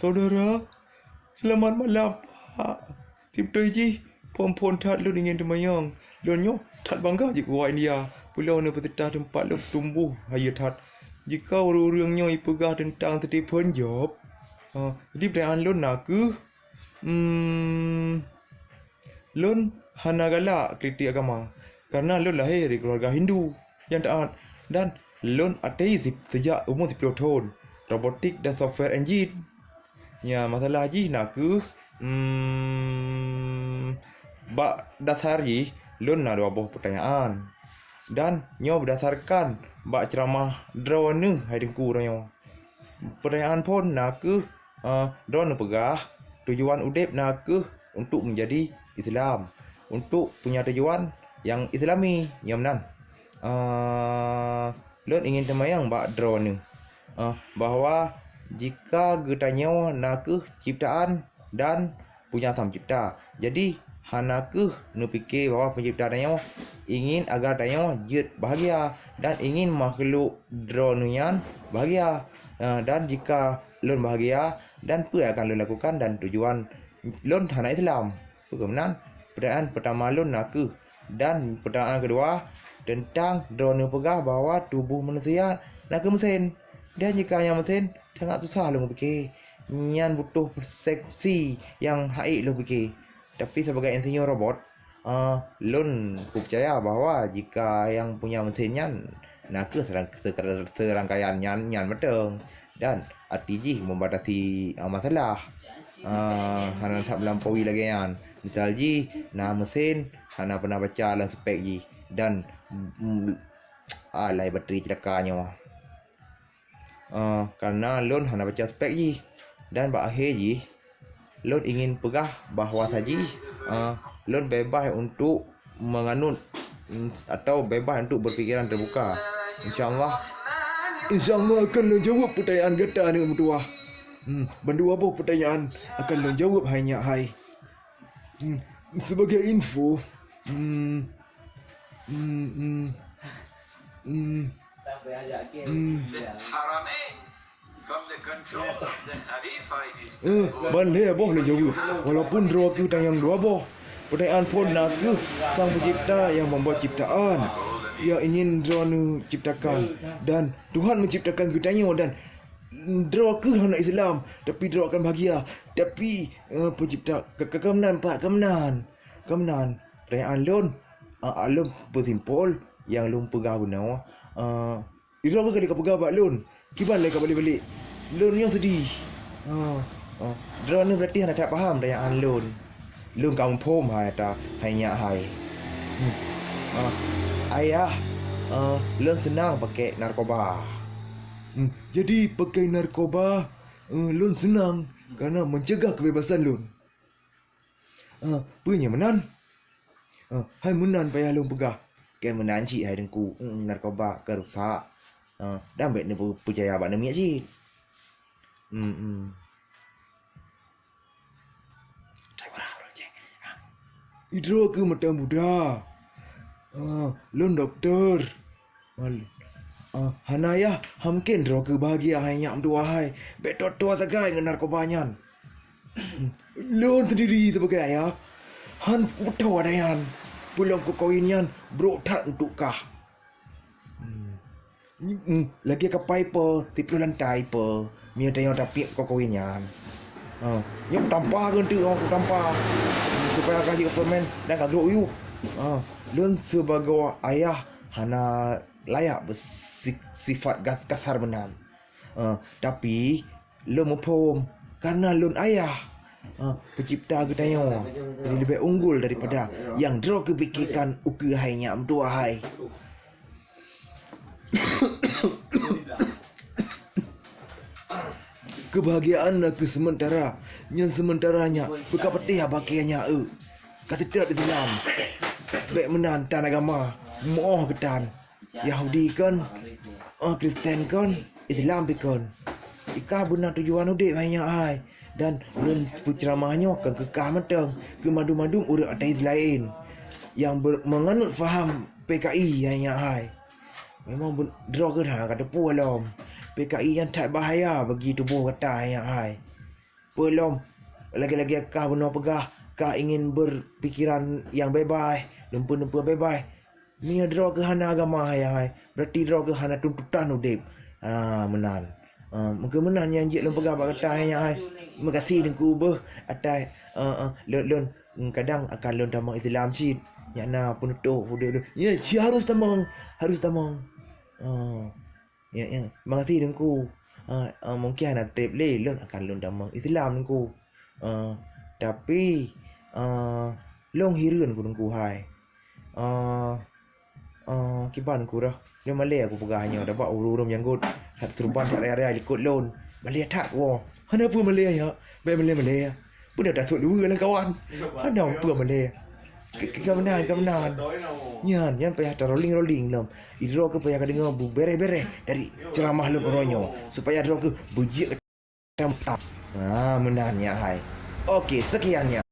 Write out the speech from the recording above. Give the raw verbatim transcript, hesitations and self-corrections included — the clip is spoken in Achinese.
Saudara, selamat malam, Pak. Sibeutôi jih, phon-phon that lôn ingin teumanyong. Lôn nyoe that bangga jikeu awak India. Pulo neupeusita teumpat lôn tumboh hayeu that. Jika ureuëng-ureuëng nyoe ipeugah teuntang Stephen Job, ha, jadi peutanyaan lôn nakeuh, hmm, lôn hana galak kritik agama, karena lôn lahé dari keuluwarga Hindu nyang taát, dan lôn ateis sejak umu siploh thon, robotik dan software engine. Nya, masalah jih nakeuh, hmm, bak dasar jih lôn na dua boh peutanyaan. Dan nyoe beudasarkan bak ceuramah droeneuh hai Teungku uroe nyoe. Peutanyaan phon nakeuh, eh, droeneuh peugah, tujuan udeb nakeuh untuk menjadi Islam, untuk punya tujuan nyang Islami, nyoe meunan. Eh, lôn ingin teumanyong bak droeneuh, eh, bahwa jika geutanyoe nakeuh ciptaan dan punya Sang Pencipta, jadi hana kheueh neupike bahwa Pencipta tanyoe ingin agar tanyoe jeuet bahagia dan ingin makhluk droeneuh nyan bahagia. Eh, dan jika lôn bahagia, dan peue akan lôn lakukan dan tujuan lôn hana Islam? Peue meunan? Peutanyaan peutama lôn nakeuh, dan peutanyaan keudua teuntang droeneuh peugah bahwa tuboh manusia nakeuh meusen. Dan jika nyang meusen, sangat susah lôn pike. Nyan butoh persepsi nyang haiek lôn pike. Tapi sebagai insinyur robot, eh, lôn kupeucaya bahwa jika nyang punya meusen nyan nakeuh serang-, se-, serangkaian nyan, nyan mantong. Dan até jih membatasi, eh, masalah. Eh, hana that melampaui lagée nyan. Misal jih na meusen hana pernah baca lam spek jih dan, mm, alai bateri ceulaka nyoe. Eh, karena lôn hana baca spek jih. Dan bak akhé jih, lôn ingin peugah bahwa sajih, eh, lôn bebas untuk menganut, mm, atau bebas untuk berpikiran terbuka. Insya Allah, insya Allah akan lôn jaweueb peutanyaan gata, aneuk meutuwah. Hmm, bandua boh peutanyaan akan lôn jaweueb hai nyak hai. Hmm, sebagai info, hmm, hmm, hmm, hmm, hmm. Eh, ban lhée boh lôn jaweueb, walaupun droe kheueh tanyong dua boh. Peutanyaan phon nakeuh Sang Pencipta nyang membuat ciptaan nyang ingin droeneuh ciptakan, dan Tuhan menciptakan geutanyoe, dan droe kheueh hana Islam, tapi droe akan bahagia. Tapi, eh, Pencipta, ka, ka, ka meunan, Pak, ka meunan. Ka meunan. Peutanyaan lôn, eh, lôn peusimpol nyang lôn peugah bunoe, eh, Droe kheueh ka lheueh ka peugah bak lôn, kiban lé ka balek-balek. Lôn nyoe seudeh. Ha, ha. Droeneuh beurati hana that paham peutanyaan lôn. Lôn ka muphom hai ata, hai nyak hai. Hmm. Ha. Ayah, ha, lôn seunang pakai narkoba. Hmm. Jadi pakai narkoba, eh, lôn seunang karena mencegah kebebasan lôn. Ah, peue nyang meunan? Ah, hai meunan payah lôn peugah. Keu meunan cit hai Teungku, mm, narkoba ka rusak. Ah, dan bék neupeu-, peucaya bak neumiyueb cit. Mm, mm. Idroe kheueh mata muda. Ah, lôn dokto. Mal-, ah, hana yah, hana mungken droe kheueh bahagia hai nyak meutuwah hai. Bék tuwoe-tuwoe sagai ngon narkoba nyan. Lôn seundiri sibagai ayah, hana kupeutho ata nyan. Peulom kukawén nyan brok that untuk kah. Hmm. Hmm, lagée kapai po, siploh lantai po, meunyoe tanyoe tapiek kukawén nyan. Ha, nyoe kutampa keu eunteuk, ha, kutampa. Supaya kah jeuet keu peureumen dan ka grok yup. Ha, lôn sibagoe ayah hana layak beusi-, sifat gas-, kasar meunan. Ha, tapi lôn muphom, kareuna lôn ayah, ha, peucipta geutanyoe, jadi leubeh unggul daripada nyang droe kheueh pikirkan ukeue hai nyak meutuwah hai. Keubahgiaan nakeuh seumeutara, nyan seumeutara nyak beukapatéh bak kayée nyak eu. Ka seutôt Islam, bék meunan tan agama, meu'oh geutan. Yahudi kon, eh, Kristen kon, Islam pi kon. Ikah beuna tujuan udeb hai nyak hai. Dan lôn peuceuramah nyoe kon keu kah mantong, keu mandum-mandum ureuëng ateis laén nyang ber-, meunganut faham P K I hai nyak hai. Memang ben-, droe kheueh hana ka teupeu lom. P K I nyan that bahaya bagi tuboh gata hai nyak hai. Peulom, lagèe-lagèe kah bunoe peugah, kah ingin berpikiran nyang bebas, lumpur-lumpur bebas. Meunyoe droe keuh hana agama hai, hai, berarti droe keuh hana tuntutan udép. Ha, meunan. Ha, mungken meunan nyang jeuet lôn peugah bak gata hai, hai. Meugaséh Teungku beuh atas, ha, ha, lôn, lôn, kadang akan lôn tamong Islam cit. Nyan na peunutôh udép lôn. Ya, si harus tamong, harus tamong. Ha. Ya, ya. Meugaséh Teungku. Ha, ha, mungken hana trép lé lôn akan lôn tamong Islam Teungku. Ha, tapi, ha, lôn hireuen ku Teungku hai. Ha, ha, kiban ku dah. Lôn malèe ku peugah nyoe dah bak ureueng-ureueng nyang göt. That seuruban that raya-raya likot lôn. Malèe that woe. Hana peue malèe nyak. Bèk malèe-malèe. Peue dah tasok dua lam kawan. Hana peue malèe. Ke, ke, keunan, keunan. Nyan, nyan payah ta rolling-rolling lom. Di droe keuh payah ka deungö beubereh-bereh dari ceramah lôn uroe nyoe. Supaya droe keuh beujeuet tam-tam. Ha, meunan nyak hai. Oke, sekian nyak.